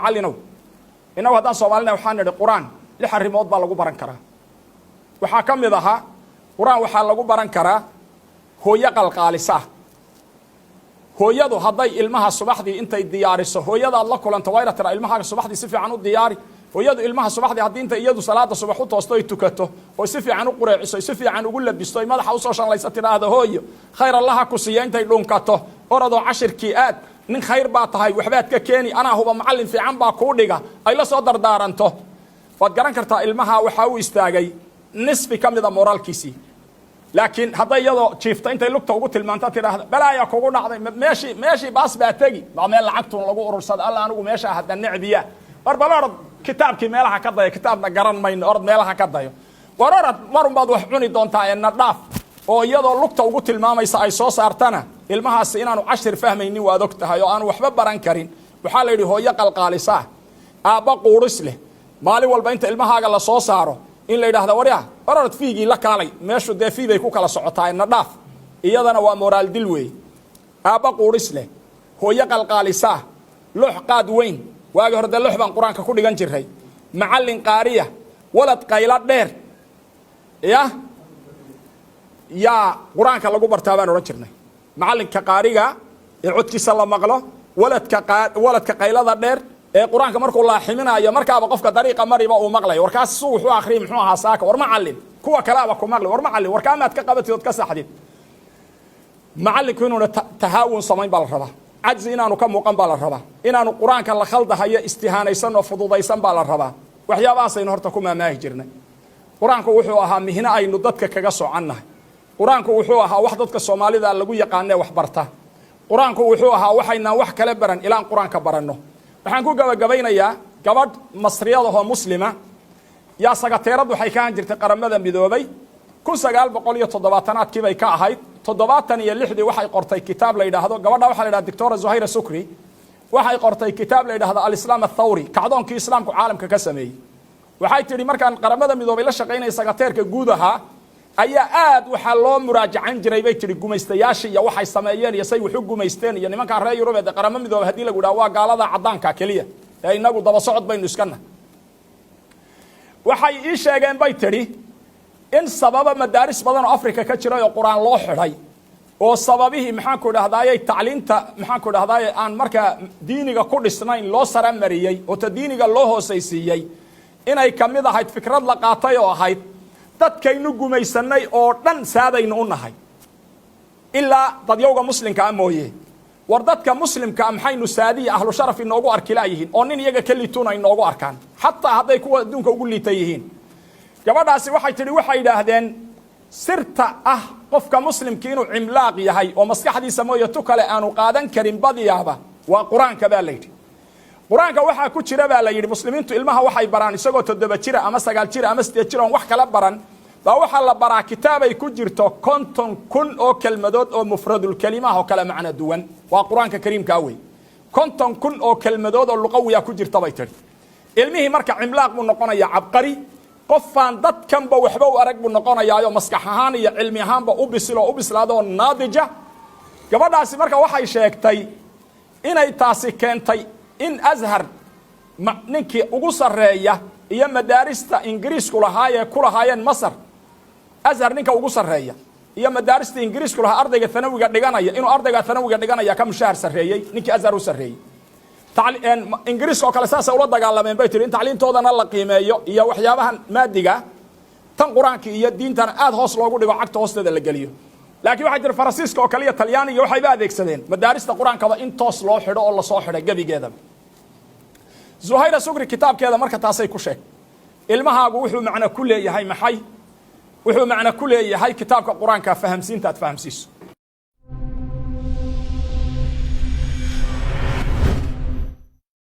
Macallinow, innagu haddaan Soomaalina waxaan nidhi Qur-aan lix arrimood baa lagu baran karaa. Waxaa ka mid ahaa Qur-aan waxaa lagu baran karaa hooyo qalqaalisa. Hooyadu hadday ilmaha subaxdii intay diyaariso, hooyadaad la kulanto waa inaad tiraa, "Ilmahaaga subaxdii si fiican u diyaari." Hooyadu ilmaha subaxdii haddii intay iyadu salaada subax u toosto, ay tukato, oo si fiican u qureeciso, si fiican ugu labisto, ay madaxa usoo shanlaysa, tidhaahdo, "Hooyo, khayr Allaha ku siiya," intay dhunkato, "Oradoo cashirkii aad, nin khayr baa tahay, waxbaad ka keeni, anaa huba, macallin fiican baa kuu dhiga," ay la soo dardaaranto, waad garan kartaa ilmaha waxaa u istaagay nisfi ka mida moraalkiisii. Laakiin hadday iyadoo jiifta intay lugta ugu tilmaanta tidhaahda, "Balaaya kugu dhacday, meeshii baas baa tegi, waa meel lacagtun lagu urursada, alla anigu meesha hadda necbiya, war bal orod kitaabkii meelaha ka dayo, kitaabna garan mayno, orod meelaha ka dayo, war orod, marun baad wax cuni doontaa ee na dhaaf," oo iyadoo lugta ugu tilmaamaysa ay soo saartana, ilmahaasi inaanu cashir fahmaynin waad og tahay oo aanu waxba baran karin. Waxaa la yidhi hooyo qalqaalisaa, aabba quuris leh, maalin walba inta ilmahaaga la soo saaro in la yidhahda, "Warya, ororod, fiigii la kaalay, meeshu dee fii bay ku kala socotaa, na dhaaf," iyadana waa moraal dil weeye. Aabba quuris leh, hooyo qalqaalisaa, loox qaad weyn, waagi hore dee loox baan Qur-aanka ku dhigan jiray, macallin qaariya, walad qaylo dheer, ya yaa Qur-aanka lagu bartaa baan odhan jirnay. Macallinka qaariga ee codkiisa la maqlo, waladka qaylada dheer ee Qur-aanka markuu laaximinayo markaaba qofka dariiqa mariba uu maqlayo, "Warkaas su wuxuu akriyay, muxuu ahaa saaka? War macallin," kuwa kaleaba ku maqli, "War macallin, warkaamaad ka qabatid ood ka saxdid." Macallinku inuuna tahaawun samayn baa la rabaa, cajzi inaanu ka muuqan baa la rabaa, inaanu Qur-aanka la khaldahayo istihaanaysan oo fududaysan baa la rabaa. Waxyaabahaasaynu horta ku maamaahi jirnay. Qur-aanku wuxuu ahaa mihno aynu dadka kaga soconnahay. Qur-aanku wuxuu ahaa wax dadka Soomaalida lagu yaqaanee wax barta. Qur-aanku wuxuu ahaa waxaynaan wax kale baran ilaan Qur-aanka baranno. Waxaan ku gabagabaynayaa gabadh Masriyadahoo Muslima yaa sagateerad waxay ka ahan jirtay Qaramada Midoobay. 1970-aadkii bay ka ahayd. 76-dii waxay qortay kitaab la yidhaahdo, gabadha waxaa la yidhahda Doctora Zuhayra Sukri, waxay qortay kitaab la yidhahdo Alislaam Athawri, kacdoonkii Islaamku caalamka ka sameeyey. Waxay tidhi, markaan Qaramada Midoobay la shaqaynaya, sagateerka guud ahaa ayaa aad waxaa loo muraajacan jiray, bay tihi, gumaystayaashii iyo waxay sameeyeen iyo say wax u gumaysteen iyo nimankaa reer Yurubeed. Qaramo Midoobay haddii lagu dhaha waa gaalada caddaanka keliya ee inagu daba socod baynu iskana. Waxay ii sheegeen, bay tidhi, in sababa madaaris badan oo Africa ka jiray oo Qur-aan loo xidhay oo sababihii, maxaanku idhahdaayey, tacliinta, maxaanku idhahdaaye, aan markaa diiniga ku dhisnayn loo saramariyey oo ta diiniga loo hoosaysiiyey, inay ka mid ahayd fikrad la qaatay oo ahayd dadkaynu gumaysanay oo dhan saadaynu u nahay ilaa dadyowga Muslimkaa mooye. War dadka Muslimkaa maxaynu saadiya ahlu sharaf inoogu arki laayihiin oo nin iyaga ka liituun ay noogu arkaan, xataa hadday kuwa adduunka ugu liita yihiin? Gabadhaasi waxay tidhi, waxay yidhaahdeen sirta ah qofka Muslimki inuu cimlaaq yahay oo maskaxdiisa mooye tu kale aanu qaadan karin badiyaaba waa Qur-aanka, baa la yidhi. Qur-aanka waxaa ku jira, baa la yidhi, Muslimiintu ilmaha waxay baraan isagoo 7 jira ama 9 jira ama 8 jir oon wax kala baran baa waxaa la baraa kitaabay ku jirto 50,000 oo kelmadood oo mufradulkelimaah oo kale macno duwan. Waa Qur-aanka Kariimkaa wey. 50,000 oo kelmadood oo luqawiya ku jirta, bay tidhi. Ilmihii marka cimlaaq buu noqonayaa, cabqari, qofaan dadkanba waxba u arag buu noqonayaayo maskax ahaan iyo cilmi ahaanba u bisil oo u bislaado oo naadija. Gabadhaasi marka waxay sheegtay inay taasi keentay in Ashar ninkii ugu sarreeya iyo madaarista Ingiriisku lahaayee ku lahaayeen Masar, Ashar ninka ugu sarreeya iyo madaarista Ingiriisku lahaa, ardayga thanawiga dhiganaya inuu ardayga thanawiga dhiganaya ka mushahar sarreeyey ninkii Ashar u sarreeyey. Ingiriiska oo kale saasay ula dagaalameen, bay tihi, in tacliintoodana la qiimeeyo iyo waxyaabahan maadiga, tan Qur-aanka iyo diintana aad hoos loogu dhigo, cagta hoosteeda la geliyo. Laakiin waxaa jira Faransiiska oo kale iyo Talyaaniga waxayba adeegsadeen madaarista Qur-aankaba in toos loo xidho oo lasoo xidhay gebigeedaba. Zuhayra Sukri kitaabkeeda marka taasay ku sheeg. Ilmahaagu wuxuu macno ku leeyahay maxay? Wuxuu macno ku leeyahay kitaabka Qur-aanka fahamsiinta aad fahamsiiso.